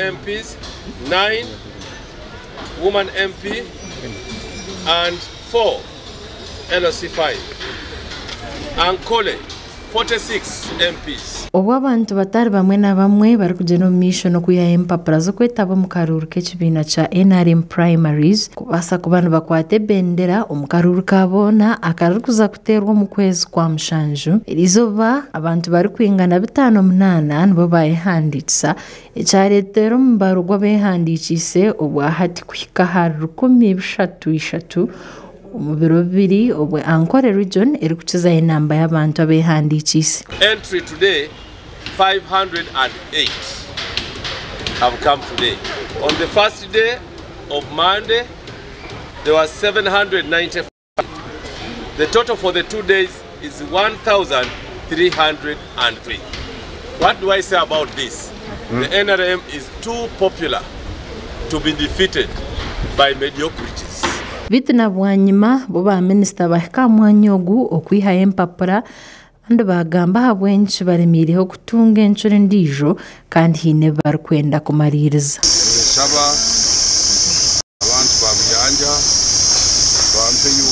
MPs, 9 woman MP and 4 LC5. Ankole 46 MPs. Obu abantu batari bamwe na bamwe barikugyenda omu maisho n'okwihayo empapura z'okwetaba omu karuuru k'ekibiina kya NRM Primaries kubaasa kuba nibakwata ebendera omu karuuru ka boona akarikuza kuteerwa omu kwezi kwa mushanju, eriizooba abantu barikwingana 58 nibo bayehandiikisa ekyareetera omubaro gw'abeehandiikiise obwahati kuhika ahari 330 omu biro bibiri obwe Ankole region erikukizaho enamba y'abantu abeehandiikiise. Entry today 508 have come today. On the first day of Monday there was 795. The total for the 2 days is 1,303. What do I say about this? The NRM is too popular to be defeated by mediocrities. Beitu na bwanyima bo ba minisita bahika aha mwanya ogu okwihayo empapura kandi bagamba ahabw'enki baremiireho kutunga encuro endiijo kandi haine ebi barikwenda kumariiriza. Nshaba abantu ba Buyanja bampeyo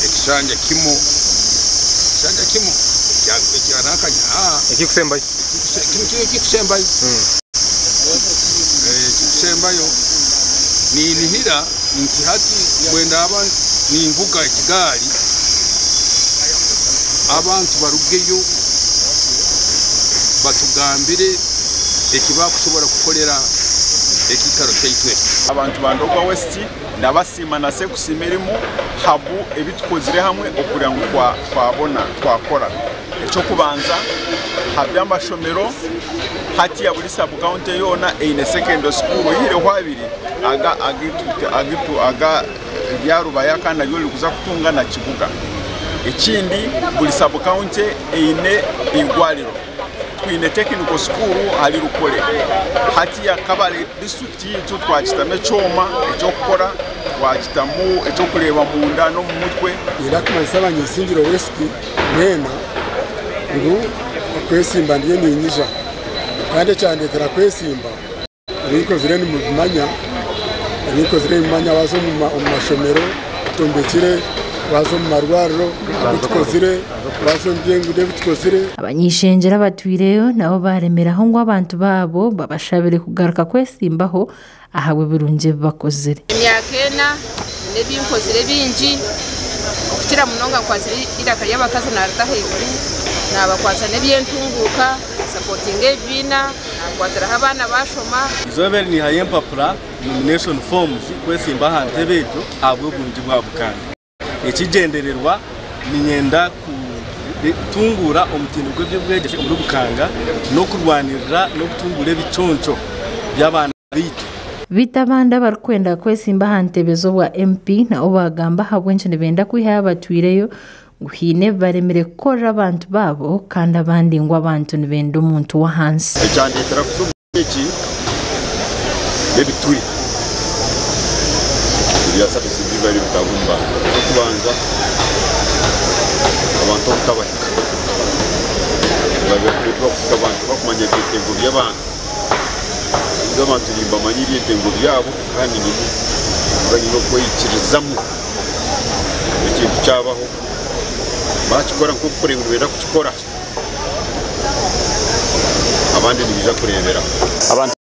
ekishanja kimwe ekishanja kimwe ekyanakanya ekikusembayo ekikusembayo ekikusembayo ninihira nti hati bwendaba ninvuga ekigaari abantu barugeyo batugambire ekibakushobora kukorera ekikaro kyaitu. Abantu ba Ndorwa West ndabasiima nase kusiima erimu habu ebitukozire hamwe okugira ngu twabona twakora. Ekyokubanza haby'amashomero hati ya buri sub county yoona eine secondary school oyihireho abiri aga agitu agitu aga rya kandi naryo rikuza kutunga na Kibuga. Ekindi buri sub county eine igwariro. Twine technical school hari Rukore. Hati ya Kabale district yitu twakitamu ekyoma ekyokukora, twakitamu ekyokureeba munda n'omu mutwe. Nenda kumanyisa abanyesingiro West mwena ngu okwesimba ndiyo ninyija kandi ekyandetera kwesimba ebinkozire nimubimanya, ebinkozire nimumanya waza omu mashomero atombekire, waza omu marwariro agutukozire, waza omu byenguudo ebitukozire. Abanyishengyero abatwireyo nabo baremeraho ngu abantu baabo babashabire kugaruka kwesimbaho ahabw'ebirungi ebi bakozire. Emyaka ena n'ebinkozire bingi okukira munonga nkwasire iraka ry'abakazi narita ahaiguru nabakwasa n'ebyentunguuka sapotinga ebibiina nakwatiraho abaana bashoma. Izooba eri nihayo empapura nomination forms kwesimba aha ntebe egyo ahabw'oburungi bwa Bukanga. Ekigyendererwa ninyenda kutunguura omutindo gw'eby'obwegyese omuri Bukanga n'okurwanirira n'okutunguura ebiconco by'abaana baitu. Beitu abandi abarikwenda kwesimba aha ntebe z'obwa MP nabo bagamba ahabw'enki nibenda kwihayo abatwireyo ngu haine ebi baremire kukorera abantu baabo kandi abandi ngu abantu nibenda omuntu w'ahansi. Ekyandetera kuza eki n'ebituri ebya service delivery bitabumba. Ekyokubanza abantu obutabahika bakuhika abantu bakumanya ebyetengo by'abantu. Abantu nimbamanya ebyetengo byabo kandi nyine okweyikirizamu ekintu kyabaho bakikora nk'oku nibenda kukikora abandi nibija kurebera. Abantu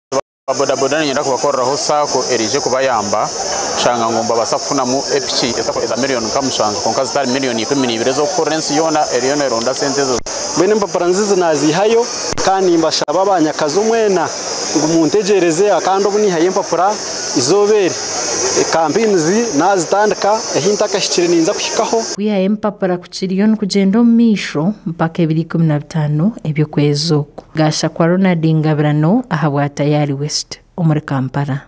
ba bodaboda ninyenda kubakoreraho SACCO erije kubayamba kushanga ngu mbabasa kufunamu epiki eza miliyoni nka 7 konka zitari miliyoni 12 ez'okukorera ensi yoona eriyo neronda sente ezo. Mbwenu empapura nzizi nazihayo kandi mbashaba abanyakazi omwena ngu muntegyereze kandi obu nihayo empapura izooba eri kampeyinizi nazitandika ehi ntakahikire ninza kuhikaho. Kwihayo empapura kukiriyo nikugyenda omu maisho mpaka ebiri 15 eby'okwezi oku. Gashakwa Ronald Ngabirano ahabwa Tayari West omuri Kampala.